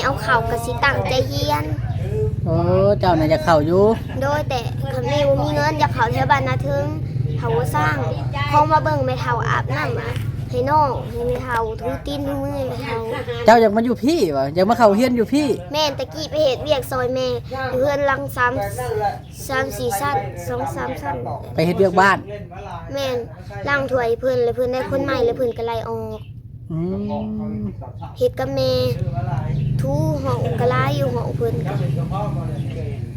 ເອົາເຂົ້າກໍຊິຕັ້ງໃຈຮຽນ. ໂອ້ ເຈົ້ານະຢາກເຂົ້າຢູ່. ໂດຍ ແຕ່ຄັນແມ່ບໍ່ມີເງິນ ຢາກເຂົ້າແຖວບ້ານນາເທິງ ເຂົາບໍ່ສ້າງ. ຂອງມາເບິ່ງແມ່ເຖົ້າອາບນ້ຳໃຫ້ນ້ອງ ໃຫ້ແມ່ເຖົ້າ ຖູຕີນຖູມືໃຫ້ແມ່ເຖົ້າ. ເຈົ້າຢາກມາຢູ່ພີ້ບໍ? ຢາກມາເຂົ້າຮຽນຢູ່ພີ້? ແມ່ນ, ແຕ່ກີ້ໄປເຮັດວຽກຊ່ອຍແມ່ຢູ່ເຮືອນຫຼັງສາມ ສາມສີ່ຊັ້ນ ສອງສາມຊັ້ນ. ໄປເຮັດວຽກບ້ານ? ແມ່ນ, ລ້າງຖ້ວຍໃຫ້ເພິ່ນ ແລ້ວເພິ່ນໄດ້ຄົນໃໝ່ ແລ້ວເພິ່ນກໍໄລ່ອອກ. ອືມ ເຮັດກັບແມ່ ຖູຫ້ອງກໍຫຼາຍຢູ່ ຫ້ອງເພິ່ນກໍ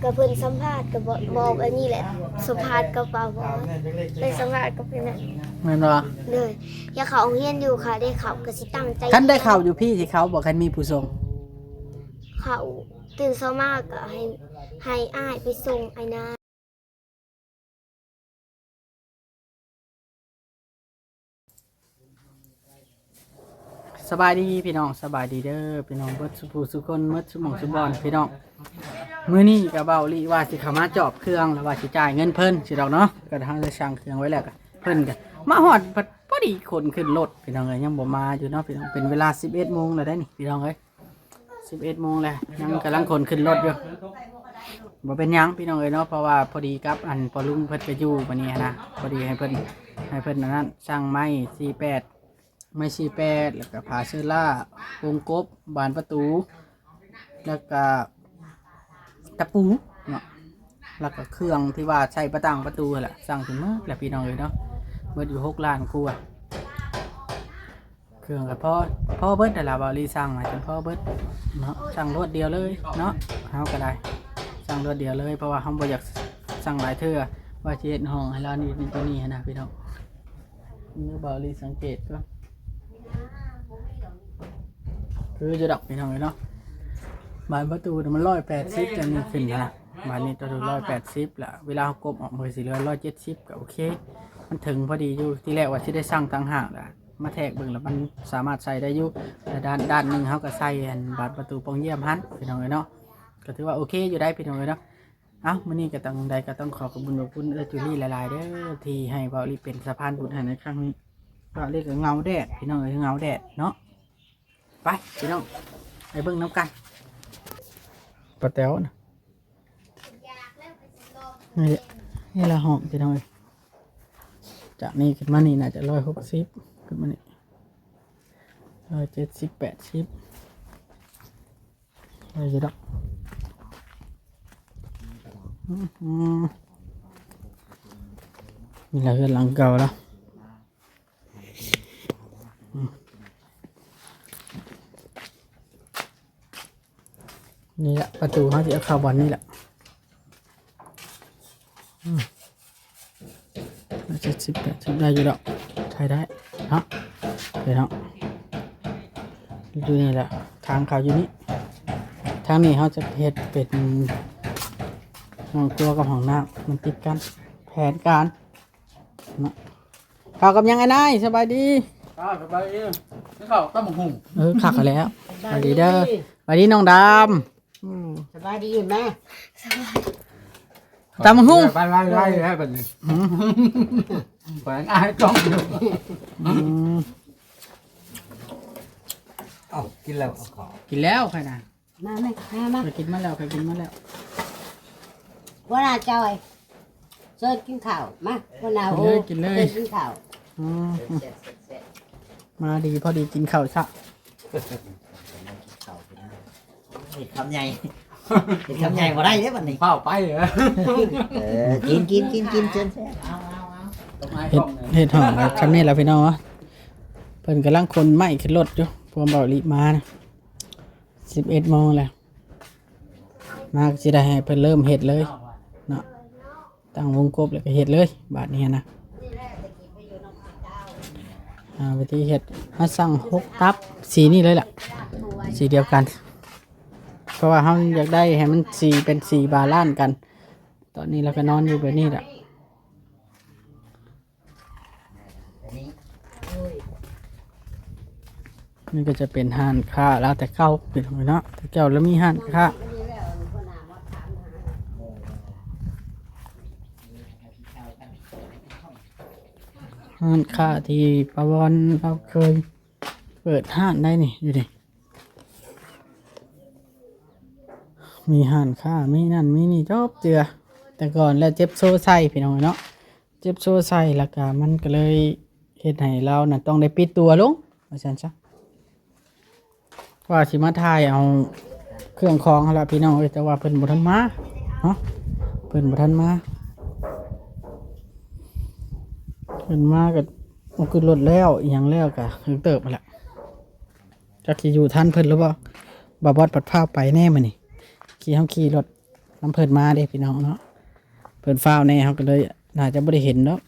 ກໍເພິ່ນສຳພາດກໍບອກ ບອກແບບນີ້ແຫຼະ ສຳພາດກັບປາວອຍ ໄດ້ສຳພາດກັບເພິ່ນນະ. ແມ່ນບໍ່? ໂດຍ. ຢາກເຂົ້າໂຮງຮຽນຢູ່ ຄັນໄດ້ເຂົ້າກໍຊິຕັ້ງໃຈ. ຄັນໄດ້ເຂົ້າຢູ່ພີ້ຊິເຂົ້າບໍ່ ຄັນມີຜູ້ສົ່ງ? ເຂົ້າ, ຕື່ນເຊົ້າມາກໍໃຫ້ ໃຫ້ອ້າຍໄປສົ່ງ ອ້າຍນາ. ສະບາຍດີພີ່ນ້ອງ, ສະບາຍດີເດີພີ່ນ້ອງເບິດສູ່ຜູ້ສູ່ຄົນ ເບິດສູ່ໝ່ອງສູ່ບ່ອນພີ່ນ້ອງ. ມື້ນີ້ກໍເບົາລີວ່າຊິເຂົ້າມາຈອບເຄື່ອງ ແລ້ວວ່າຊິຈ່າຍເງິນເພິ່ນຊິດອກເນາະ, ກໍເຮົາໄດ້ສັ່ງເຄື່ອງໄວ້ແລ້ວ ກໍເພິ່ນກໍມາຮອດ ພໍດີຂົນຂຶ້ນລົດພີ່ນ້ອງເອີຍ, ຍັງບໍ່ມາຢູ່ເນາະພີ່ນ້ອງ. ເປັນເວລາສິບເອັດໂມງແລ້ວເດ້ນີ້ພີ່ນ້ອງເອີຍ. ສິບເອັດໂມງແລ້ວ ຍັງກຳລັງຂົນຂຶ້ນລົດຢູ່. ບໍ່ເປັນຫຍັງພີ່ນ້ອງເອີຍເນາະ, ເພາະວ່າພໍດີກັບອັນພໍ່ລຸງເພິ່ນກໍຢູ່ມື້ນີ້ຫັ້ນນະ, ພໍດີໃຫ້ເພິ່ນ ໃຫ້ເພິ່ນອັນນັ້ນ ສັ່ງໄມ້ສີ່ແປດ ໄມ້ສີ່ແປດ ແລ້ວກໍຜ້າເຊີລ່າ ວົງກົບ ບານປະຕູ ແລ້ວກໍຕະປູເນາະ, ແລ້ວກໍເຄື່ອງທີ່ວ່າໃສ່ປະຕັ່ງປະຕູຫັ້ນແຫຼະ, ສັ່ງຂຶ້ນໝົດແຫຼະພີ່ນ້ອງເອີຍເນາະ, ເບິດຢູ່ຫົກລ້ານກວ່າ. ເຄື່ອງກໍພໍ ພໍເບິດຫັ້ນລະ, ເບົາລີສັ່ງໃຫ້ຈົນພໍເບິດເນາະ, ສັ່ງລວດດຽວເລີຍເນາະ. ເຮົາກໍໄດ້ສັ່ງລວດດຽວເລີຍ ເພາະວ່າເຮົາບໍ່ຢາກສັ່ງຫຼາຍເທື່ອ, ວ່າຊິເຮັດຫ້ອງໃຫ້ລາວນີ້ ນີ້ ຕົວນີ້ຫັ້ນນະພີ່ນ້ອງ. ເບິ່ງເບົາລີສັງເກດກ່ອນ, ຄືຢູ່ດອກພີ່ນ້ອງເອີຍເນາະ. ບານປະຕູມັນຮ້ອຍແປດສິບ ຈັ່ງນີ້ຂຶ້ນນະ, ບານນີ້ຕົວໜຶ່ງຮ້ອຍແປດສິບ ລະເວລາເຮົາກົບອອກ ມັນກໍຊິເຫຼືອຮ້ອຍເຈັດສິບ ກໍໂອເຄ, ມັນເຖິງພໍດີຢູ່. ທີແລກວ່າຊິໄດ້ສັ່ງຕ່າງຫາກລະ ມາແທກເບິ່ງລະ ມັນສາມາດໃສ່ໄດ້ຢູ່. ແລະດ້ານ ດ້ານໜຶ່ງເຮົາກໍໃສ່ອັນບານປະຕູປ່ອງຢ້ຽມຫັ້ນ ພີ່ນ້ອງເອີຍເນາະ, ກໍຖືວ່າໂອເຄຢູ່ໄດ໋ ພີ່ນ້ອງເອີຍເນາະ. ເອົ້າ ມື້ນີ້ກໍຈັ່ງໃດກໍຕ້ອງຂໍຂອບບຸນຂອບຄຸນເອື້ອຍຈູລີຫຼາຍໆເດີ ທີ່ໃຫ້ເບົາລີເປັນສະພານບຸນໃຫ້ໃນຄັ້ງນີ້. ເບົາລີກໍເຫງົາແດດ ພີ່ນ້ອງເອີຍ ເຫງົາແດດເນາະ. ໄປພີ່ນ້ອງ ໄປເບິ່ງນຳກັນ ປ້າແຕວນະ. ນີ້ ນີ້ລະຫ້ອງພີ່ນ້ອງເອີຍ, ຈາກນີ້ຂຶ້ນມານີ້ໜ້າຈະຮ້ອຍຫົກສິບ ຂຶ້ນມານີ້ ຮ້ອຍເຈັດສິບ ແປດສິບ ໄດ້ຢູ່ດອກ. ອືມ ນີ້ລະເຮືອນຫຼັງເກົ່າລະ. ນີ້ລະປະຕູເຮົາຊິເອົາເຂົ້າບ່ອນນີ້ລະ. ອືມ ເຈັດສິບ ແປດສິບ ໄດ້ຢູ່ດອກ ໃຊ້ໄດ້ເນາະ ພີ່ນ້ອງ. ຢູ່ນີ້ລະ ທາງເຂົ້າຢູ່ນີ້, ທາງນີ້ເຮົາຈະເຮັດເປັນຫ້ອງຄົວກັບຫ້ອງນ້ຳ ມັນຕິດກັນ. ແຜນການ ເນາະ. ເຂົ້າກັບຫຍັງອ້າຍນາຍ? ສະບາຍດີ. ເຈົ້າ ສະບາຍດີ. ກິນເຂົ້າຕຳບັກຫຸ່ງ. ເອີ ຄັກແລ້ວ. ສະບາຍດີເດີ. ສະບາຍດີນ້ອງດຳ. ອືມ ສະບາຍດີແມ່. ຕຳບັກຫຸ່ງ. ໄປໄລ່ໆແລ້ວບັດນີ້. ອືມ ໄປອ້າຍກ້ອງຢູ່. ອືມ ເອົ້າ ກິນແລ້ວ ເອົາເຂົ້າ ກິນແລ້ວຂ້ອຍນະ. ມາແມ່ ມາ ມາ ຂ້ອຍກິນມາແລ້ວ ຂ້ອຍກິນມາແລ້ວ. ຫົວໜ້າຈອຍ ເຊີນກິນເຂົ້າ ມາ ຫົວໜ້າ. ກິນເລີຍ ໂອ້ ກິນເລີຍ ເຊີນກິນເຂົ້າ. ອືມ ມາດີພໍດີກິນເຂົ້າຊະ. ເຮັດຄຳໃຫຍ່ ເຮັດຄຳໃຫຍ່ບໍ່ໄດ້ເດ້ບັດນີ້ ຟ້າວໄປເດີ. ເອີ ກິນ ກິນ ກິນ ກິນ ເຊີນແຊບ. ເຮັດ ເຮັດຫ້ອງແບບຊຳນີ້ລະພີ່ນ້ອງ. ເພິ່ນກຳລັງຂົນໄມ້ຂຶ້ນລົດຢູ່ ພວກເບົາລີມານະ. ສິບເອັດໂມງແລ້ວ ມາກໍຊິໄດ້ໃຫ້ເພິ່ນເລີ່ມເຮັດເລີຍເນາະ, ຕັ້ງວົງກົບແລ້ວກໍເຮັດເລີຍບາດນີ້ນະ. ອ່າ ວິທີເຮັດ ເຮົາສັ່ງຫົກຕັບ ສີນີ້ເລີຍລະ ສີດຽວກັນ, ເພາະວ່າເຮົາຢາກໄດ້ໃຫ້ມັນສີເປັນສີບາລານກັນ. ຕອນນີ້ລາວກໍນອນຢູ່ແບບນີ້ລະ. ນີ້ກໍຈະເປັນຮ້ານຄ້າລາວແຕ່ເກົ່າ ພີ່ນ້ອງເນາະ, ແຕ່ເກົ່າລາວມີຮ້ານຄ້າ ຮ້ານຄ້າທີ່ປ້າວອນລາວເຄີຍເປີດຮ້ານໄດ້ນີ້ ຢູ່ນີ້. ມີຮ້ານຄ້າ ມີນັ້ນມີນີ້ ຈົບເຈື່ອ. ແຕ່ກ່ອນແລ້ວເຈັບໂຊໃສ່ພີ່ນ້ອງເນາະ ເຈັບໂຊໃສ່ ແລ້ວກະມັນກະເລີຍເຮັດໃຫ້ລາວນັ້ນຕ້ອງໄດ້ປິດຕົວລົງ ວ່າຊັ້ນຊະ. ວ່າຊິມາຖ່າຍເອົາເຄື່ອງຂອງຫັ້ນລະພີ່ນ້ອງເອີຍ ແຕ່ວ່າເພິ່ນບໍ່ທັນມາເນາະ ເພິ່ນບໍ່ທັນມາ ເພິ່ນມາກະເອົາຂຶ້ນລົດແລ້ວ ອີ່ຫຍັງແລ້ວກະເຖິງເຕີບຫັ້ນລະ. ຈັກຊິຢູ່ທັນເພິ່ນຫຼືບໍ່ ບ່າວບອດພັດຟ້າວໄປແນ່ມື້ນີ້ ຂີ່ ເຮົາຂີ່ລົດນຳເພິ່ນມາເດ້ພີ່ນ້ອງເນາະ ເພິ່ນຟ້າວແນ່ ເຮົາກະເລີຍໜ້າຈະບໍ່ໄດ້ເຫັນດອກ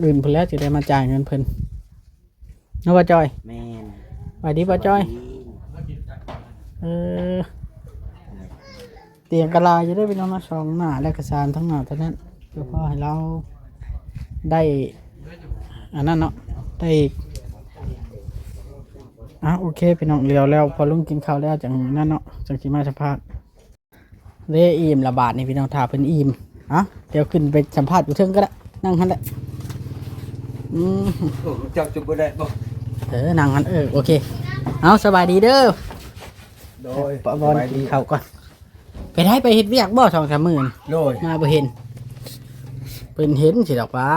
ອື່ນພຸ້ນແຫຼະ ຊິໄດ້ມາຈ່າຍເງິນເພິ່ນ. ເນາະ ບ່າວຈ້ອຍ? ແມ່ນ. ສະບາຍດີບ່າວຈ້ອຍ? ສະບາຍດີ. ເອີ ຕຽງກະຫຼາຍຢູ່ເດ້ພີ່ນ້ອງເນາະ ສອງໜ້າ ແລ້ວກະສາມທາງໜ້າເທົ່ານັ້ນ ກໍພໍໃຫ້ລາວໄດ້ອັນນັ້ນເນາະ ໄດ້ ອ່ະ ໂອເຄພີ່ນ້ອງ ແລ້ວ ແລ້ວພໍລຸງກິນເຂົ້າແລ້ວຈັ່ງນັ້ນເນາະ ຈັ່ງຊິມາສຳພາດ. ເດ້ ອີ່ມລະບາດນີ້ພີ່ນ້ອງ ຖ້າເພິ່ນອີ່ມ ເອົ້າ ດຽວຂຶ້ນໄປສຳພາດຢູ່ເທິງກໍໄດ້ ນັ່ງຫັ້ນແຫຼະ. ອືມ ເຈົ້າຈະບໍ່ໄດ້ບໍ່? ເອີ ນັ່ງຫັ້ນ ເອີ ໂອເຄ. ເອົາ ສະບາຍດີເດີ. ໂດຍ ປະວອນ ສະບາຍດີ ກິນເຂົ້າກ່ອນ. ໄປໃດ ໄປເຮັດວຽກບໍ່ ສອງສາມມື້ນີ້? ໂດຍ ມາບໍ່ເຫັນ ເພິ່ນເຫັນຊິດອກວ່າ.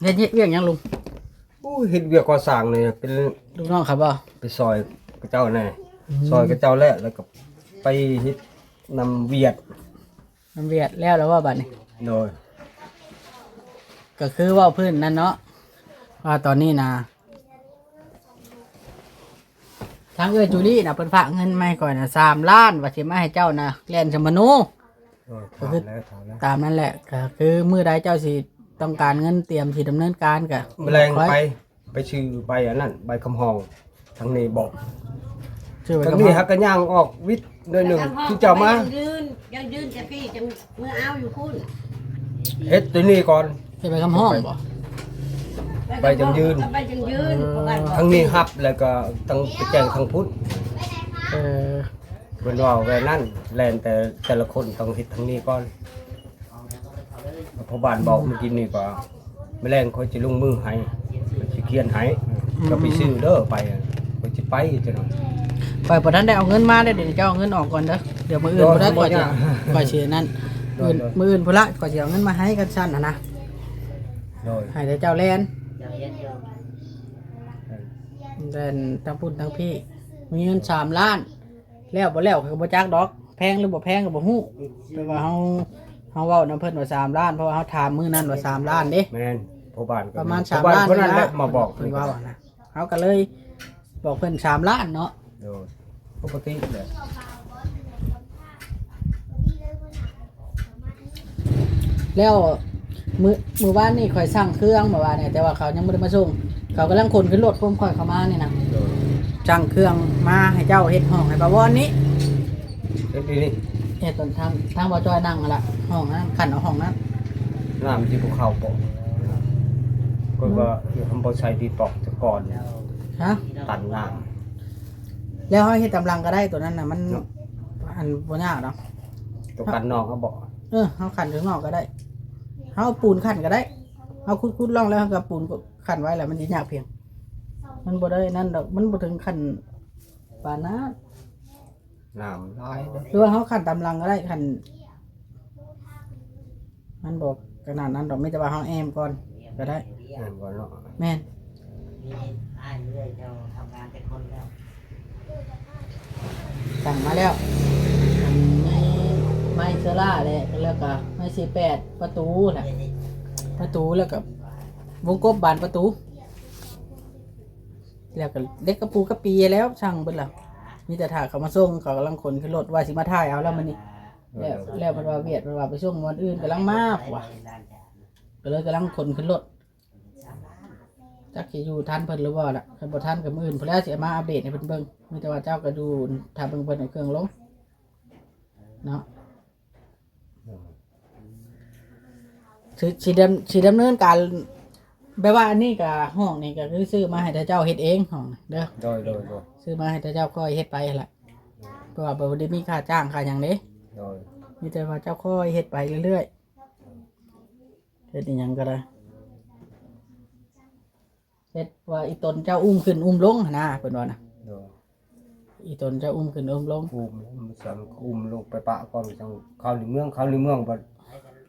ເຮັດ ເຮັດວຽກຫຍັງລຸງ? ໂອ້ຍ ເຮັດວຽກກໍ່ສ້າງນີ້ ເປັນລູກນ້ອງເຂົາບໍ່? ໄປຊ່ອຍເຂົາເຈົ້າແດ່. ອືມ ຊ່ອຍເຂົາເຈົ້າແລ້ວ ແລ້ວກໍໄປເຮັດນຳຫວຽດ ນຳຫວຽດແລ້ວ ແລ້ວບໍ່ບາດນີ້? ໂດຍ ກໍຄືເວົ້າພື້ນນັ້ນເນາະ ວ່າຕອນນີ້ນະ ທາງເອື້ອຍຈູລີນະ ເພິ່ນຝາກເງິນມາໃຫ້ຂ້ອຍນະ ສາມລ້ານ ວ່າຊິມາໃຫ້ເຈົ້ານະ ແລ່ນສຳມະໂນ. ໂດຍ ກໍຄື ຖາມແລ້ວ ຖາມແລ້ວ ຕາມນັ້ນແຫຼະ ກໍຄືມື້ໃດເຈົ້າຊິຕ້ອງການເງິນ ຕຽມຊິດຳເນີນການ ກໍ ມື້ແລງ ບອກຂ້ອຍ ໄປ ໄປຊື້ໃບອັນນັ້ນ ໃບຄຳຮ້ອງ ທາງນີ້ບອກ ຊື້ໃບຄຳຮ້ອງ ທາງນີ້ຫາກະຍ່າງອອກວິດໜ້ອຍໜຶ່ງ ຄືເຈົ້າມາ ໃບຢັ້ງຢືນ ຢັ້ງຢືນແຕ່ພີ່ຈັ່ງເມືອເອົາຢູ່ພຸ້ນ ເຮັດໂຕນີ້ກ່ອນ. ເຮັດໃບຄຳຮ້ອງບໍ່? ໃບຢັ້ງຢືນ ໃບຢັ້ງຢືນ ເອີ ເພາະວ່າ ທາງນີ້ຮັບແລ້ວກໍຕ້ອງໄປແຈ້ງທາງພຸ້ນ. ເອີ ເພິ່ນເວົ້າແບບນັ້ນ ແລ່ນແຕ່ ແຕ່ລະຄົນຕ້ອງເຮັດທາງນີ້ກ່ອນ. ພໍ່ບ້ານບອກ ອືມ ມື້ກີ້ນີ້ກໍ ມື້ແລງຂ້ອຍຈະລົງມືໃຫ້ ຂ້ອຍຊິຂຽນໃຫ້ ອືມ ເຈົ້າໄປຊື້ເດີ ໄປ ຂ້ອຍຊິໄປຈັ່ງນັ້ນ. ຂ້ອຍບໍ່ທັນໄດ້ເອົາເງິນມາເດ້ ດຽວນີ້ເຈົ້າເອົາເງິນອອກກ່ອນເດີ ດຽວມື້ອື່ນພຸ້ນລະ ຂ້ອຍຊິ ຂ້ອຍຊິນັ້ນ ໂດຍ ມື້ອື່ນພຸ້ນລະ ຂ້ອຍຊິເອົາເງິນມາໃຫ້ ຄັນຊັ້ນຫັ້ນນະ ໂດຍ ໃຫ້ແຕ່ເຈົ້າແລ່ນ ແລ່ນທັງພຸ້ນທັງພີ້ ມີເງິນສາມລ້ານ. ແລ້ວບໍ່ແລ້ວຂ້ອຍກໍບໍ່ຈັກດອກ ແພງຫຼືບໍ່ແພງກໍບໍ່ຮູ້ ແຕ່ວ່າເຮົາ ເຮົາເວົ້ານຳເພິ່ນວ່າສາມລ້ານ ເພາະວ່າເຮົາຖາມມື້ນັ້ນວ່າສາມລ້ານເດ້. ແມ່ນ ພໍ່ບ້ານກໍ ປະມານສາມລ້ານ ພໍ່ບ້ານຄົນນັ້ນແຫຼະ ມາບອກ ເພິ່ນເວົ້ານະ ເຮົາກໍເລີຍບອກເພິ່ນສາມລ້ານເນາະ. ໂດຍ ປົກກະຕິແຫຼະ. ແລ້ວມື້ ມື້ວານນີ້ຂ້ອຍສັ່ງເຄື່ອງ ເມື່ອວານນີ້ ແຕ່ວ່າເຂົາຍັງບໍ່ໄດ້ມາສົ່ງ ເຂົາກຳລັງຂົນຂຶ້ນລົດພວມຂ້ອຍເຂົ້າມານີ້ນະ. ໂດຍ ສັ່ງເຄື່ອງມາໃຫ້ເຈົ້າເຮັດຫ້ອງໃຫ້ປາວອນນີ້ ເຮັດຢູ່ນີ້ ເຮັດຕອນທາງ ທາງບ່າວຈ້ອຍນັ່ງຫັ້ນລະ ຫ້ອງນັ້ນ ຂັ້ນເອົາຫ້ອງນັ້ນ. ນ້ຳທີ່ພູເຂົາບໍ່ ກໍວ່າ ອືມ ເຮົາບໍ່ໃສ່ດີປອກແຕ່ກ່ອນ ຮະ ຕັນນ້ຳ. ແລ້ວເຮົາເຮັດຕາມຫຼັງກໍໄດ້ ຕົວນັ້ນນະ ມັນ ເນາະ ອັນບໍ່ຍາກດອກ ຕົວຂັ້ນນອກເຮົາບໍ່? ເອີ ເຮົາຂັ້ນຂ້າງນອກກໍໄດ້ ເຮົາເອົາປູນຂັ້ນກໍໄດ້ ເຮົາຂຸດໆຮ່ອງແລ້ວ ເຮົາກໍເອົາປູນຂັ້ນໄວ້ ແລ້ວມັນຊິຍາກພຽງ ມັນບໍ່ໄດ້ນັ້ນດອກ ມັນບໍ່ເຖິງຂັ້ນປານນັ້ນ ນ້ຳຫຼາຍເດ້ ຫຼືວ່າເຮົາຂັ້ນຕາມຫຼັງກໍໄດ້ ຂັ້ນ ມັນບໍ່ຂະໜາດນັ້ນດອກ ມີແຕ່ວ່າເຮົາແອ້ມກ່ອນກໍໄດ້. ແອ້ມກ່ອນເນາະ. ແມ່ນ. ສັ່ງມາແລ້ວ ອັນມີໄມ້ເຊີລ່າແຫຼະ ແລ້ວກໍໄມ້ສີ່ແປດ ປະຕູແຫຼະ ປະຕູ ແລ້ວກໍວົງກົບບານປະຕູ ແລ້ວກໍເຫຼັກກະປູກະປີແລ້ວ ສັ່ງເບິດແລ້ວ ມີແຕ່ຖ້າເຂົາມາສົ່ງ ເຂົາກຳລັງຂົນຂຶ້ນລົດ ວ່າຊິມາຖ່າຍເອົາແລ້ວມື້ນີ້. ແລ້ວ ແລ້ວເພິ່ນວ່າວຽກ ເພິ່ນວ່າໄປສົ່ງບ່ອນອື່ນ ກຳລັງມາ ວ່າ ກໍເລີຍກຳລັງຂົນຂຶ້ນລົດ ຈັກຊິຢູ່ທັນເພິ່ນຫຼືບໍ່ລະ ຄັນບໍ່ທັນກໍມື້ອື່ນພຸ້ນແຫຼະ ຊິເອົາມາອັບເດດໃຫ້ເພິ່ນເບິ່ງ. ມີແຕ່ວ່າເຈົ້າກໍຢູ່ຖ້າເບິ່ງເພິ່ນເອົາເຄື່ອງລົງເນາະ. ຊິ ຊິດຳ ຊິດຳເນີນການ ແບບວ່າອັນນີ້ກະ ຫ້ອງນີ້ກະຄືຊື້ມາໃຫ້ເຈົ້າເຮັດເອງ ຫ້ອງເດີ. ໂດຍ ໂດຍ ໂດຍ. ຊື້ມາໃຫ້ເຈົ້າຄ່ອຍເຮັດໄປຫັ້ນລະ ເພາະວ່າບໍ່ໄດ້ມີຄ່າຈ້າງຄ່າຫຍັງເດ້. ໂດຍ. ມີແຕ່ວ່າເຈົ້າຄ່ອຍເຮັດໄປເລື້ອຍໆ ເຮັດອີ່ຫຍັງກໍໄດ້ ເຮັດວ່າອີ່ຕົນເຈົ້າອຸ້ມຂຶ້ນອຸ້ມລົງຫັ້ນນະ ເພິ່ນວ່ານະ. ໂດຍ. ອີຕົນຈະອຸ້ມຂຶ້ນອຸ້ມລົງ ອຸ້ມ ອຸ້ມ ສັ່ງອຸ້ມລົງໄປປະກ່ອນ ຈັ່ງເຂົ້າໃນເມືອງ ເຂົ້າໃນເມືອງ ບັດ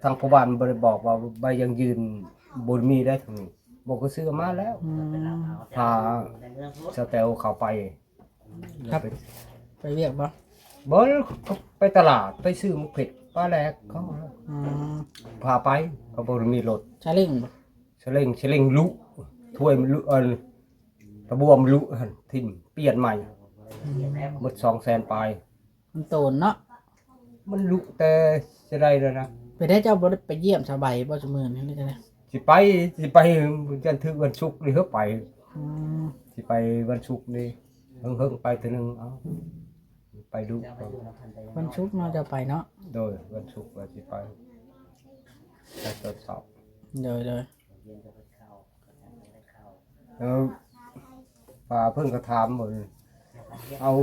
ທາງພໍ່ບ້ານບໍ່ໄດ້ບອກວ່າໃບຢັ້ງຢືນບໍ່ມີໄດ້ທາງນີ້ ບໍ່ຄືຊື້ມາແລ້ວ ອືມ ພາສາແຕວເຂົ້າໄປ ຄັບ ໄປວຽກບໍ່? ບໍ່ ໄປຕະຫຼາດ ໄປຊື້ໝາກເຜັດ ປາແຫຼກເຂົາ ອືມ ພາໄປ ເຂົາບໍ່ໄດ້ມີລົດ ຊາເລັງບໍ່? ສະເລັງ ສະເລັງລຸ ຖ້ວຍມັນລຸ ອັນ ຕະບວມລຸຫັ້ນ ຖິ້ມ ປ່ຽນໃໝ່ ອືມ ໝົດສອງແສນປາຍ ມັນໂຕນເນາະ ມັນລຸແຕ່ຈະໄດ້ແລ້ວນະ. ເປັນໄດເຈົ້າບໍ່ໄດ້ໄປຢ້ຽມສາວໃບບໍ່ຊຸມື້ນີ້ ຫຼືຈັ່ງໃດ? ຊິໄປ ຊິໄປ ຈັນຖືກວັນສຸກນີ້ເຮີໄປ ອືມ ຊິໄປວັນສຸກນີ້ ເຫິງໆ ໄປເທື່ອໜຶ່ງ ເອົາ ໄປດຸ ວັນສຸກເນາະ ເຈົ້າໄປເນາະ? ໂດຍ ວັນສຸກວ່າຊິໄປ ໄປຕອນເຊົ້າ ໂດຍໆ. ເອີ ປ້າເພິ່ນກໍຖາມວ່າ ເອົາ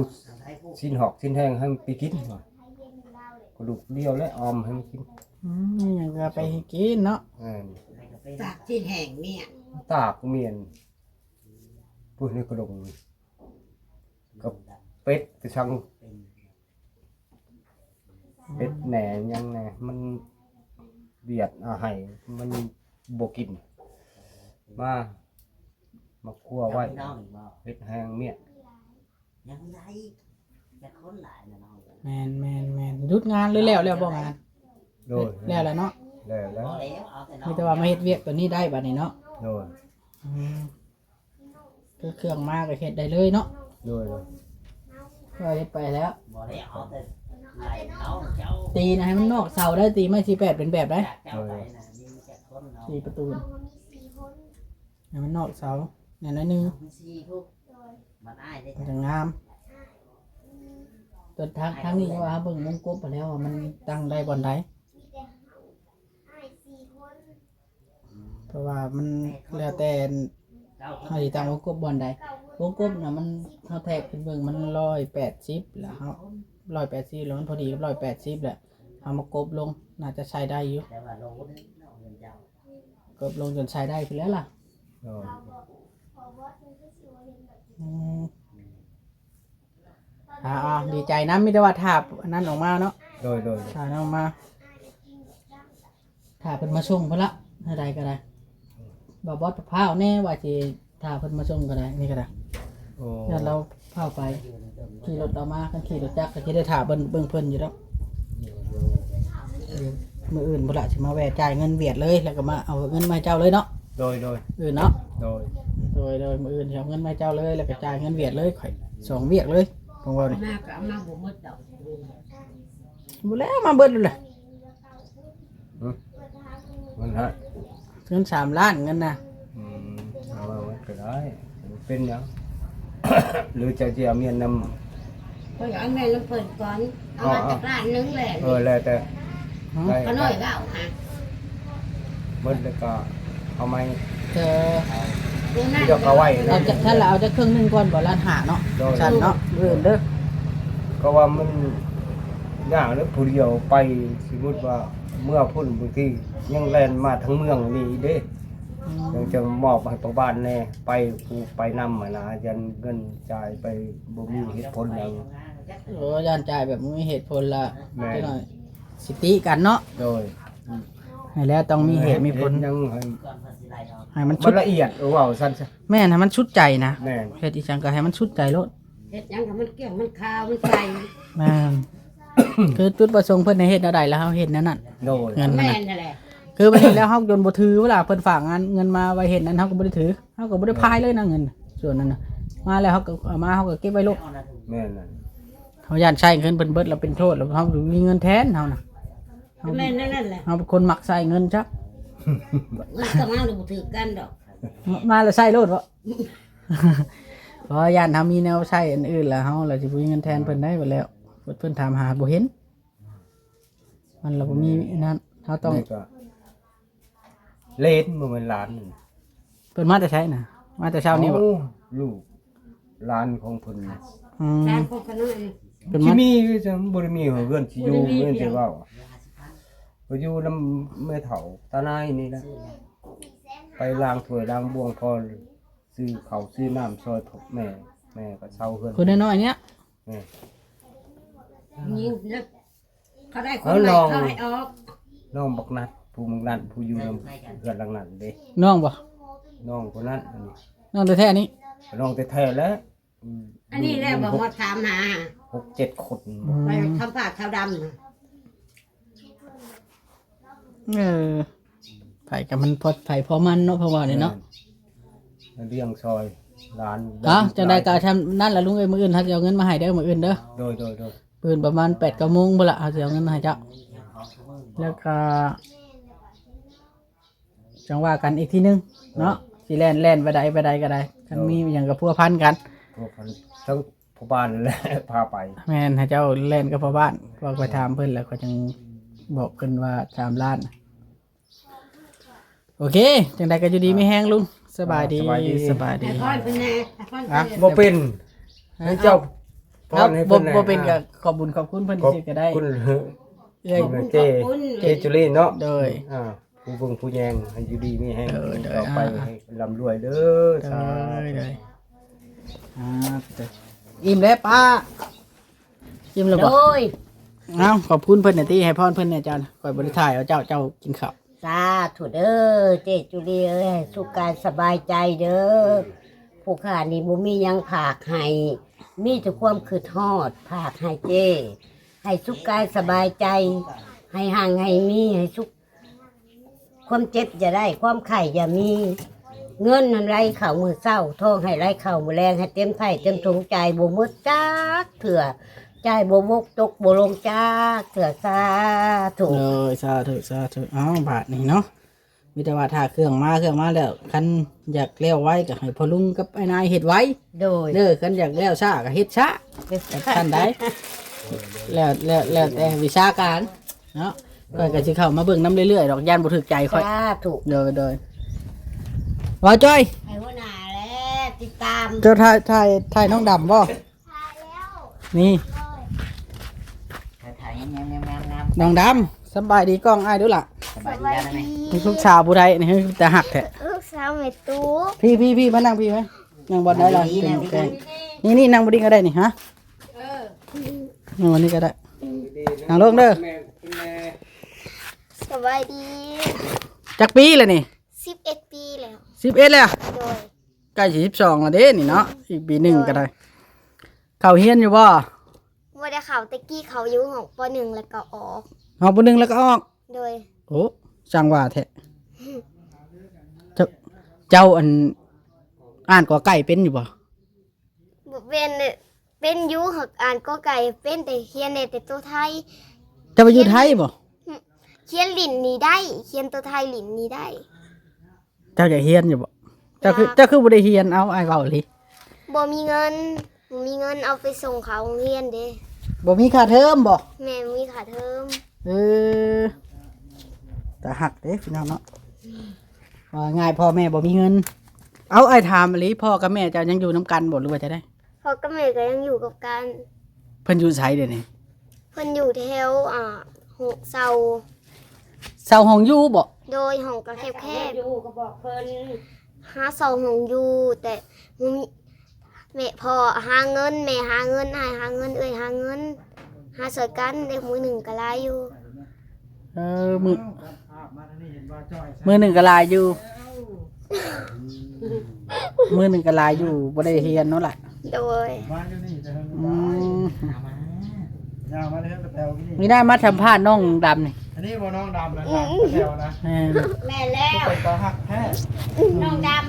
ຊີ້ນຫອກຊີ້ນແຫ້ງໃຫ້ມັນໄປກິນວ່າ ກະດູກດຽວແຫຼະ ອອມໃຫ້ມັນກິນ ອືມ ມີຫຍັງກໍໄປໃຫ້ກິນເນາະ ແມ່ນ ຕາກຊີ້ນແຫ້ງເມຍ ຕາກເມຍ ພຸ້ນໃນກະດົງ ກັບເປັດໄປສັ່ງ ເປັດແໜ່ຫຍັງແໜ່ ມັນວຽດເອົາໃຫ້ ມັນບໍ່ກິນ ມາ ມາຄົວໄວ້ ເຮັດແຫ້ງເມຍ ແມ່ນໆໆ ຢຸດງານເລີຍ ແລ້ວ ແລ້ວບໍ່ງານ? ໂດຍ ແລ້ວແລ້ວເນາະ ແລ້ວແລ້ວ ມີແຕ່ວ່າມາເຮັດວຽກຕົວນີ້ໄດ້ບັດນີ້ເນາະ ໂດຍ ອືມ ຄືເຄື່ອງມາກໍເຮັດໄດ້ເລີຍເນາະ ໂດຍ ກໍເຮັດໄປແລ້ວ ຕີນະໃຫ້ມັນນອກເສົາໄດ້ ຕີໄມ້ສີ່ແປດເປັນແບບໄດ້ ໂດຍ ສີ່ປະຕູ ໃຫ້ມັນນອກເສົາແໜ່ໜ້ອຍໜຶ່ງ ມັນຈະງາມ ແຕ່ທາງ ທາງນີ້ວ່າເຮົາເບິ່ງວົງກົບໄປແລ້ວວ່າມັນຕັ້ງໄດ້ບ່ອນໃດ ເພາະວ່າມັນແລ້ວແຕ່ເຮົາຊິຕັ້ງວົງກົບບ່ອນໃດ ວົງກົບນະ ມັນ ເຮົາແທກຂຶ້ນເບິ່ງມັນຮ້ອຍແປດສິບ ແລ້ວເຮົາ ຮ້ອຍແປດສິບ ແລ້ວມັນພໍດີກັບຮ້ອຍແປດສິບ ແລ້ວເຮົາມາກົບລົງ ໜ້າຈະໃຊ້ໄດ້ຢູ່ ແຕ່ວ່າລົງເນາະເຮືອນເຈົ້າ ກົບລົງຈົນໃຊ້ໄດ້ພຸ້ນແຫຼະລະ ໂດຍ ອືມ ອ່າໆ ດີໃຈນຳ ມີແຕ່ວ່າຖ້າອັນນັ້ນອອກມາເນາະ ໂດຍໆ ຖ້ານັ້ນອອກມາ ຖ້າເພິ່ນມາສົ່ງພຸ້ນລະ ແນວໃດກໍໄດ້ ບໍ່ ບໍ່ຟ້າວແນ່ວ່າຊິ ຖ້າເພິ່ນມາສົ່ງກໍໄດ້ ນີ້ກໍໄດ້ ໂອ້ ຢ້ານລາວຟ້າວໄປ ຂີ່ລົດລາວມາ ຄັນຂີ່ລົດຈັກກໍຊິໄດ້ຖ້າເບິ່ງ ເບິ່ງເພິ່ນຢູ່ດອກ ມື້ອື່ນພຸ້ນລະ ຊິມາແວ່ຈ່າຍເງິນຫວຽດເລີຍ ແລ້ວກໍມາເອົາເງິນມາໃຫ້ເຈົ້າເລີຍເນາະ ໂດຍໆ ອື່ນເນາະ ໂດຍ ໂດຍໆ ມື້ອື່ນຊິເອົາເງິນມາໃຫ້ເຈົ້າເລີຍ ແລ້ວກໍຈ່າຍເງິນຫວຽດເລີຍ ຂ້ອຍສອງວຽກເລີຍ ຂອງເວົ້ານີ້ ມາກໍເອົາມາບໍ່ໝົດດອກ ບໍ່ແລ້ວ ມາເບິດແລ້ວແຫຼະ ຫຶ ເງິນໃຫ້ ເງິນສາມລ້ານ ເງິນນະ ອືມ ເອົາມາໝົດກໍໄດ້ ບໍ່ເປັນຫຍັງ ຫຼືເຈົ້າຊິເອົາເມຍນຳ ເພິ່ນເອົາເມຍນຳເພິ່ນກ່ອນ ເອົາມາ ເອົາ ຈັກລ້ານໜຶ່ງແຫຼະ ເອີ ແລ້ວແຕ່ ຮະ ໄດ້ ຂ້ານ້ອຍເວົ້າຫາ ໝົດແລ້ວກໍເອົາໃໝ່ ເອີ ດຽວກໍໄວ້ ເອົາຈັກຊັ້ນລະ ເອົາຈັກເຄິ່ງໜຶ່ງກ່ອນບໍ່ ລ້ານຫ້າເນາະ ໂດຍ ຊັ້ນເນາະ ມື້ອື່ນເດີ ກໍວ່າມັນ ຍາກເດ້ ຜູ້ດຽວໄປ ສົມມຸດວ່າເມືອພຸ້ນ ບາງທີຍັງແລ່ນມາທາງເມືອງນີ້ອີກເດ້ ອືມ ຍັງຈະມອບໃຫ້ພໍ່ບ້ານແດ່ ໄປຜູ້ໄປນຳຫັ້ນນະ ຢ້ານເງິນຈ່າຍໄປບໍ່ມີເຫດຜົນຫຍັງ ໂອ້ ຢ້ານຈ່າຍແບບບໍ່ມີເຫດຜົນລະ ແມ່ນ ຈັກໜ້ອຍຊິຕິກັນເນາະ ໂດຍ ໃຫ້ແລ້ວຕ້ອງມີເຫດມີຜົນ ເຮັດຫຍັງໃຫ້ ໃຫ້ມັນ ມັນລະອຽດ ເອີ ເວົ້າຊັ້ນຊະ ແມ່ນ ໃຫ້ມັນສຸດໃຈນະ ແມ່ນ ເຮັດອີ່ຫຍັງກໍໃຫ້ມັນສຸດໃຈໂລດ ເຮັດຫຍັງໃຫ້ມັນກ້ຽງ ມັນຂາວ ມັນໃສ ແມ່ນ ຄືຈຸດປະສົງເພິ່ນໃຫ້ເຮັດແນວໃດ ແລ້ວເຮົາເຮັດແນວນັ້ນ ໂດຍ ເງິນ ແມ່ນຫັ້ນແຫຼະ ຄືບັດນີ້ແລ້ວເຮົາຈົນບໍ່ຖືເວລາເພິ່ນຝາກງານເງິນມາໄວ້ເຮັດນັ້ນ ເຮົາກໍບໍ່ໄດ້ຖື ເຮົາກໍບໍ່ໄດ້ພາຍເລີຍນະ ເງິນສ່ວນນັ້ນນະ ມາແລ້ວເຮົາກໍເອົາມາ ເຮົາກໍເກັບໄວ້ໂລດ ແມ່ນນະ ເຮົາຢ້ານໃຊ້ເງິນເພິ່ນເບິດແລ້ວເປັນໂທດ ແລ້ວເຮົາມີເງິນແທນເຮົານະ ເຮົາ ແມ່ນແນວນັ້ນແຫຼະ ເຮົາເປັນຄົນມັກໃຊ້ເງິນຈັກ ມັກກໍມາບໍ່ຖືກກັນດອກ ມາ ມາແລ້ວໃຊ້ໂລດບໍ? ເພາະຢ້ານເຮົາມີແນວໃຊ້ອັນອື່ນແລ້ວ ເຮົາລະຊິບໍ່ມີເງິນແທນເພິ່ນໄດ້ບັດແລ້ວ ເພິ່ນ ເພິ່ນຖາມຫາບໍ່ເຫັນ ມັນລະບໍ່ມີອັນນັ້ນ ເຮົາຕ້ອງ ນີ້ກໍເລນ ບໍ່ແມ່ນຫຼານ ເພິ່ນມາແຕ່ໃສນະ? ມາແຕ່ເຊົ້ານີ້ບໍ? ເອົ້າ ລູກຫຼານຂອງເພິ່ນ ອືມ ຫຼານຂອງຂະນ້ອຍ ເພິ່ນ ຊິ ມາ ມີຄືຈັ່ງ ບໍ່ໄດ້ມີເຮືອນຊິຢູ່ ບໍ່ໄດ້ມີ ເຮືອນຊິເວົ້າ ກໍຢູ່ນຳແມ່ເຖົ້າຕານາຍນີ້ແຫຼະ ໄປລ້າງຖ້ວຍລ້າງບ່ວງ ພໍ ຊື້ເຂົ້າຊື້ນ້ຳຊ່ອຍແມ່ ແມ່ກໍເຊົ່າເຮືອນ ຄົນນ້ອຍໆນີ້ ແມ່ນ ຍິງນະ ເຂົາໄດ້ຄົນໃໝ່ ເຂົາໃຫ້ອອກ. ນ້ອງບັກນັດ ຜູ້ບັກນັດ ຜູ້ຢູ່ນຳເຮືອນຫຼັງນັ້ນເດ້. ນ້ອງບໍ່? ນ້ອງຄົນນັ້ນ ອັນນີ້ ນ້ອງແທ້ໆນີ້? ນ້ອງແທ້ໆແຫຼະ. ອືມ ອັນນີ້ແຫຼະ ຢູ່ ບໍ່ ຫົກ ມາຖາມຫາ ຫົກເຈັດຄົນ. ອືມ ໄປສຳພາດຊາວດຳ. ເອີ ໃຜກໍມັນພໍໃຜພໍມັນເນາະ ເພາະວ່ານີ້ເນາະ. ແມ່ນ ລ້ຽງຊ່ອຍຫຼານ. ເອົ້າ ຈັ່ງໃດກໍຊ່ຳນັ້ນລະລຸງເອີຍ ມື້ອື່ນເຮົາຊິເອົາເງິນມາໃຫ້ເດີ ມື້ອື່ນເດີ. ໂດຍໆໆ ມື້ອື່ນປະມານແປດເກົ້າໂມງພຸ້ນລະ ເຮົາຊິເອົາເງິນມາໃຫ້ເຈົ້າ ແລ້ວກໍ ຈັ່ງວ່າກັນອີກທີໜຶ່ງເນາະ. ເອີ ຊິແລ່ນ ແລ່ນໄປໃດໄປໃດກໍໄດ້ ຄັນ ໂດຍ ມີຫຍັງກໍພົວພັນກັນ ພົວພັນ ທັງພໍ່ບ້ານແຫຼະພາໄປ. ແມ່ນ ໃຫ້ເຈົ້າແລ່ນກັບພໍ່ບ້ານ ເວົ້າໄປຖາມເພິ່ນ ແລ້ວຂ້ອຍຈັ່ງບອກເພິ່ນວ່າສາມລ້ານ. ໂອເຄ ຈັ່ງໃດກໍຢູ່ດີມີແຮງລຸງ. ສະບາຍດີ ອ່າ ສະບາຍດີ ສະບາຍດີ. ໃຫ້ພອນເພິ່ນແດ່ ໃຫ້ພອນເພິ່ນ. ອ່ະ ບໍ່ເປັນ ໃຫ້ເຈົ້າພອນໃຫ້ເພິ່ນແດ່. ບໍ່ ບໍ່ເປັນ ອ່າ ກໍຂອບບຸນຂອບຄຸນເພິ່ນຊື່ໆກໍໄດ້ ຂອບຄຸນເອື້ອຍ ຂອບຄຸນ ເອື້ອຍເຈ ເຈຈຸລີເນາະ. ໂດຍ ອ່າ ຜູ້ເບິ່ງຜູ້ແຍງ ໃຫ້ຢູ່ດີມີແຮງ ເອີ ໂດຍ ຕໍ່ໄປ ອ່າ ໃຫ້ລ່ຳລວຍເດີ. ໂດຍ ສາທຸ ໂດຍ ອ່າ ອີ່ມແລ້ວປ້າ ອີ່ມແລ້ວບໍ່? ໂດຍ ເອົ້າ ຂອບຄຸນເພິ່ນແດ່ຕິ ໃຫ້ພອນເພິ່ນແດ່ເຈົ້ານະ. ຂ້ອຍບໍ່ໄດ້ຖ່າຍເອົາເຈົ້າ ເຈົ້າກິນເຂົ້າ. ສາທຸເດີ ເຈຈຸລີເອີຍ ໃຫ້ສຸກກາຍສະບາຍໃຈເດີ. ຜູ້ຂ້ານີ້ບໍ່ມີຫຍັງຝາກໃຫ້ ມີແຕ່ຄວາມຄິດຮອດຝາກໃຫ້ເຈ້ ໃຫ້ສຸກກາຍສະບາຍໃຈ ໃຫ້ຮັ່ງໃຫ້ມີ ໃຫ້ສຸກ ຄວາມເຈັບຢ່າໄດ້ ຄວາມໄຂ້ຢ່າມີ ເງິນຫັ້ນໄຫຼເຂົ້າມື້ເຊົ້າ ທອງໃຫ້ໄຫຼເຂົ້າມື້ແລງ ໃຫ້ເຕັມໄຖ່ເຕັມຖົງ ຈ່າຍບໍ່ໝົດຈັກເທື່ອ ຈ່າຍບໍ່ບົກ ຕົກບໍ່ລົງຈັກເທື່ອ. ສາທຸ ໂດຍ ສາທຸ ສາທຸ. ເອົ້າ ບາດນີ້ເນາະ ມີແຕ່ວ່າຖ້າເຄື່ອງມາ ເຄື່ອງມາແລ້ວ ຄັນຢາກແລ້ວໄວກໍໃຫ້ພໍ່ລຸງກັບອ້າຍນາຍເຮັດໄວ. ໂດຍ ເດີ ຄັນຢາກແລ້ວຊ້າກໍເຮັດຊ້າ ເຮັດຊ້າ ຄັນໃດ ແລ້ວ ແລ້ວ ແລ້ວແຕ່ວິຊາການເນາະ. ຂ້ອຍກໍຊິເຂົ້າມາເບິ່ງນຳເລື້ອຍໆດອກ ຢ້ານບໍ່ຖືກໃຈຂ້ອຍ. ສາທຸ ໂດຍ ໂດຍ. ວ່າຈ້ອຍ ໃຫ້ຫົວໜ້າແຫຼະຕິດຕາມ. ເຈົ້າຖ່າຍ ຖ່າຍ ຖ່າຍນ້ອງດຳບໍ່? ນີ້ ຖ່າຍ ຖ່າຍງາມໆໆໆ. ນ້ອງດຳ ສະບາຍດີກ້ອງອ້າຍດູລະ. ສະບາຍດີ ສະບາຍດີ. ລູກສາວຜູ້ໃດນີ້ ຕາຮັກແທ້. ລູກສາວແມ່ຕູ້. ພີ່ໆໆ ມານັ່ງພີ່ໄວ້ ນັ່ງບ່ອນໃດລະ? ນີ້ໆ ນັ່ງບ່ອນນີ້ກໍໄດ້ນີ້. ຮະ? ເອີ ນັ່ງບ່ອນນີ້ກໍໄດ້. ນັ່ງລົງເດີ. ສະບາຍດີ. ຈັກປີລະນີ້? ສິບເອັດປີແລ້ວ. ສິບເອັດແລ້ວ? ໂດຍ. ໃກ້ສິບສອງແລ້ວເດ້ນີ້ເນາະ ອີກປີໜຶ່ງກໍໄດ້. ໂດຍ. ເຂົ້າຮຽນຢູ່ບໍ່? ບໍ່ໄດ້ເຂົ້າ ແຕ່ກີ້ເຂົ້າຢູ່ຫ້ອງ ປໍໜຶ່ງ ແລ້ວກໍອອກ. ຫ້ອງ ປໍໜຶ່ງ ແລ້ວກໍອອກ? ໂດຍ. ໂອ້ ຊ່າງວ່າແທ້. ເຈົ້າ ເຈົ້າ ອັນ ອ່ານ ກ ໄກ່ ເປັນຢູ່ບໍ່? ບໍ່ເປັນ ເປັນຢູ່ ຫາກອ່ານ ກ ໄກ່ ເປັນ ແຕ່ຮຽນໄດ້ແຕ່ໂຕໄທ. ເຈົ້າໄປຢູ່ໄທບໍ່? ຮຶ ຂຽນຫຼິ້ນນີ້ໄດ້ ຂຽນໂຕໄທຫຼິ້ນນີ້ໄດ້. ເຈົ້າຢາກຮຽນຢູ່ບໍ່? ເຈົ້າຄື ຢາກ. ເຈົ້າຄືບໍ່ໄດ້ຮຽນ? ເອົາ ອ້າຍເວົ້າອີ່ຫຼີ. ບໍ່ມີເງິນ ບໍ່ມີເງິນເອົາໄປສົ່ງເຂົາໂຮງຮຽນເດ້. ບໍ່ມີຄ່າເທີມບໍ່? ແມ່ນ ບໍ່ມີຄ່າເທີມ. ເອີ ຕາຮັກເດ້ພີ່ນ້ອງເນາະ. ວ່າງ່າຍ ພໍ່ແມ່ບໍ່ມີເງິນ. ເອົາ ອ້າຍຖາມອີ່ຫຼີ ພໍ່ກັບແມ່ເຈົ້າຍັງຢູ່ນຳກັນບໍ່ ຫຼືວ່າຈັ່ງໃດ? ພໍ່ກັບແມ່ກໍຍັງຢູ່ກັບກັນ. ເພິ່ນຢູ່ໃສດຽວນີ້? ເພິ່ນຢູ່ແຖວ ອ່າ ຫ້ອງເຊົ່າ. ເຊົ່າຫ້ອງຢູ່ບໍ່? ໂດຍ ຫ້ອງກໍແຄບໆ. ຢູ່ກໍບອກເພິ່ນ ຫາເຊົ່າຫ້ອງຢູ່ ແຕ່ບໍ່ມີ ແມ່ ພໍ່ຫາເງິນ ແມ່ຫາເງິນ ອ້າຍຫາເງິນ ເອື້ອຍຫາເງິນ ຫາຊ່ອຍກັນ ໄດ້ມື້ໜຶ່ງກໍຫຼາຍຢູ່. ເອີ ມື້ ມື້ໜຶ່ງກໍຫຼາຍຢູ່ ມື້ໜຶ່ງກໍຫຼາຍຢູ່ ບໍ່ໄດ້ຮຽນເນາະລະ. ໂດຍ. ອືມ ມີໜ້າມາສຳພາດນ້ອງດຳນີ້. ອັນນີ້ບໍ່ນ້ອງດຳນະ ດຳແຖວນະ. ແມ່ນ ແມ່ນແລ້ວ ເປັນຕາຮັກແທ້ ນ້ອງດຳ.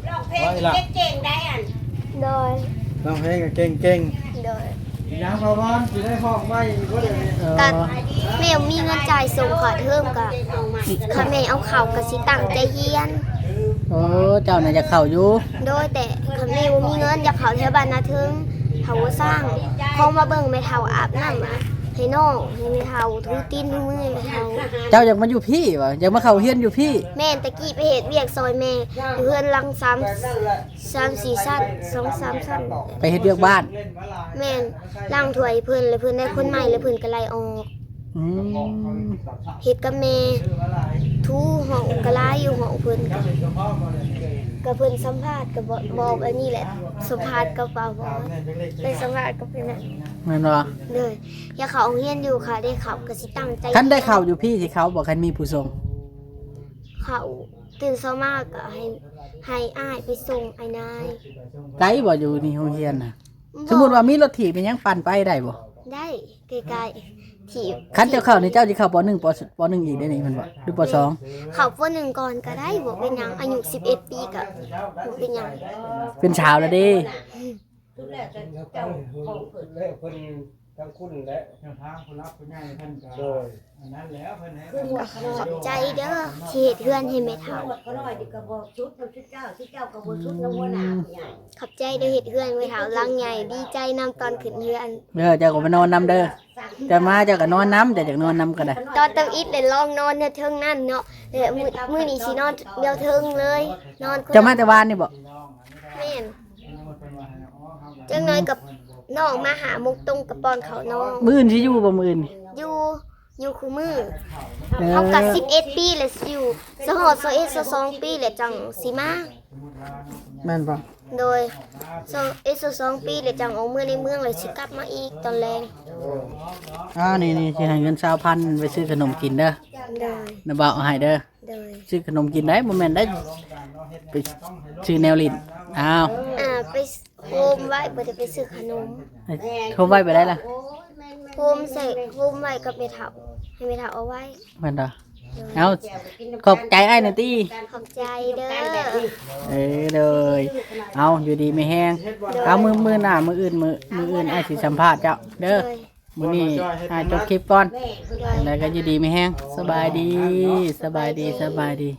ຮ້ອງເພງເກັ່ງໆໄດ໋ອັນ. ໂດຍ. ຮ້ອງເພງກໍເກັ່ງໆ. ໂດຍ. ຍາມພາວອນຊິໄດ້ຮ້ອງໃໝ່ອີກບໍ່ເດ? ເອີ ກໍແມ່ບໍ່ມີເງິນຈ່າຍສົ່ງຄ່າເທີມ ກໍຄັນແມ່ເອົາເຂົ້າກໍຊິຕັ້ງໃຈຮຽນ. ໂອ້ ເຈົ້ານະຢາກເຂົ້າຢູ່. ໂດຍ ແຕ່ຄັນແມ່ບໍ່ມີເງິນ ຢາກເຂົ້າແຖວບ້ານນາເທິງ ເຂົາບໍ່ສ້າງ ຂອງມາເບິ່ງແມ່ເຖົ້າອາບນ້ຳໃຫ້ນ້ອງ ໃຫ້ແມ່ເຖົ້າ ຖືຕີນຖືມືໃຫ້ແມ່ເຖົ້າ. ເຈົ້າຢາກມາຢູ່ພີ້ຫວາ? ຢາກມາເຂົ້າຮຽນຢູ່ພີ້? ແມ່ນ ແຕ່ກີ້ໄປເຮັດວຽກຊ່ອຍແມ່ ຢູ່ເຮືອນຫຼັງສາມ ສາມສີ່ຊັ້ນ ສອງສາມຊັ້ນ. ໄປເຮັດວຽກບ້ານ? ແມ່ນ ລ້າງຖ້ວຍໃຫ້ເພິ່ນ ແລ້ວເພິ່ນໄດ້ຄົນໃໝ່ ແລ້ວເພິ່ນກໍໄລ່ອອກ. ອືມ ເຮັດກັບແມ່ ຖູຫ້ອງກໍຫຼາຍຢູ່ ຫ້ອງເພິ່ນກໍ ກໍເພິ່ນສຳພາດກໍບອກ ບອກແບບນີ້ແຫຼະ ສຳພາດກັບປາວອນ ໄດ້ສຳພາດກັບເພິ່ນນະ ແມ່ນບໍ່? ໂດຍ ຢາກເຂົ້າໂຮງຮຽນຢູ່ ຄັນໄດ້ເຂົ້າກໍຊິຕັ້ງໃຈ ຄັນໄດ້ເຂົ້າຢູ່ພີ້ຊິເຂົ້າບໍ່ ຄັນມີຜູ້ສົ່ງ? ເຂົ້າ ຕື່ນເຊົ້າມາກໍໃຫ້ ໃຫ້ອ້າຍໄປສົ່ງ ອ້າຍນາຍ. ໄກບໍ່ ຢູ່ນີ້ໂຮງຮຽນນະ? ບໍ່ ສົມມຸດວ່າມີລົດຖີບອີ່ຫຍັງປັ່ນໄປໄດ້ບໍ່? ໄດ້ ໃກ້ໆ ທີ່ ຄັນເຈົ້າເຂົ້ານີ້ເຈົ້າຊິເຂົ້າ ປໍໜຶ່ງ ປໍໜຶ່ງອີກໄດ້ນີ້ແມ່ນບໍ່ ຫຼື ປໍສອງ? ເຂົ້າ ປໍໜຶ່ງ ກ່ອນກໍໄດ້ ບໍ່ເປັນຫຍັງ ອາຍຸສິບເອັດປີກໍບໍ່ເປັນຫຍັງ ເປັນສາວແລ້ວເດ້. ສຸດແລ້ວແຕ່ເຈົ້າຂອງເພິ່ນ ແລ້ວເພິ່ນທາງຜູ້ຫຼັກຜູ້ໃຫຍ່ເພິ່ນກໍ ໂດຍ ອັນນັ້ນແຫຼະ ເພິ່ນໃຫ້ ກໍຂອບໃຈເດີທີ່ເຮັດເຮືອນໃຫ້ແມ່ເຖົ້າ ຂະນ້ອຍນີ້ກໍບໍ່ສຸດນຳ ສິບເກົ້າ ສິບເກົ້າກໍບໍ່ສຸດນຳຫົວໜ້າຜູ້ໃຫຍ່. ຂອບໃຈເດີເຮັດເຮືອນແມ່ເຖົ້າຫຼັງໃຫຍ່ ດີໃຈນຳຕອນຂຶ້ນເຮືອນ. ເອີ ເຈົ້າກໍໄປນອນນຳເດີ ເຈົ້າມາເຈົ້າກໍນອນນຳ ເຈົ້າຢາກນອນນຳກໍໄດ້. ຕອນທຳອິດແຫຼະລອງນອນແນວເທິງນັ້ນເນາະ ແລະມື້ ມື້ນີ້ຊິນອນແນວເທິງເລີຍ ນອນຄົນ ເຈົ້າມາແຕ່ວານນີ້ບໍ່? ແມ່ນ ຈັກໜ້ອຍກັບນ້ອງມາຫ້າໂມງຕົງກໍປ້ອນເຂົ້ານ້ອງ. ມື້ອື່ນຊິຢູ່ບໍ່ ມື້ອື່ນ? ຢູ່ ຢູ່ຄູ່ມື້. ເອີ ເຮົາກໍສິບເອັດປີແລ້ວຊິຢູ່ ຊິຮອດຊາວເອັດ ຊາວສອງປີແລ້ວຈັ່ງຊິມາ ແມ່ນບໍ່? ໂດຍ ຊາວເອັດ ຊາວສອງປີແລ້ວຈັ່ງອອກເມືອໃນເມືອງ ແລ້ວຊິກັບມາອີກຕອນແລງ. ອ່າ ນີ້ໆ ຊິໃຫ້ເງິນຊາວພັນໄປຊື້ຂະໜົມກິນເດີ. ໂດຍ ນ້າບ່າວເອົາໃຫ້ເດີ. ໂດຍ ຊື້ຂະໜົມກິນໄດ້ ບໍ່ແມ່ນໄດ້ໄປຊື້ແນວຫຼິ້ນ. ອ້າວ ອ່າ ໄປໂຮມໄວ້ ບໍ່ໄດ້ໄປຊື້ຂະໜົມ. ໂຮມໄວ້ໄປໄດ້ລະ? ໂຮມໃສ່ ໂຮມໄວ້ກັບແມ່ເຖົ້າ ໃຫ້ແມ່ເຖົ້າເອົາໄວ້. ແມ່ນບໍ່? ໂດຍ ເອົາ ຂອບໃຈອ້າຍໜ່ອຍຕິ. ຂອບໃຈເດີ. ເອີ ໂດຍ ເອົາ ຢູ່ດີມີແຮງ. ໂດຍ ເອົາ ມື້ ມື້ໜ້າ ມື້ອື່ນ ມື້ ມື້ອື່ນອ້າຍຊິສຳພາດເຈົ້າເດີ. ໂດຍ ມື້ນີ້ອ້າຍຈົບຄລິບກ່ອນ ໂດຍ ແລ້ວກໍຢູ່ດີມີແຮງ. ສະບາຍດີ ສະບາຍດີ ສະບາຍດີ.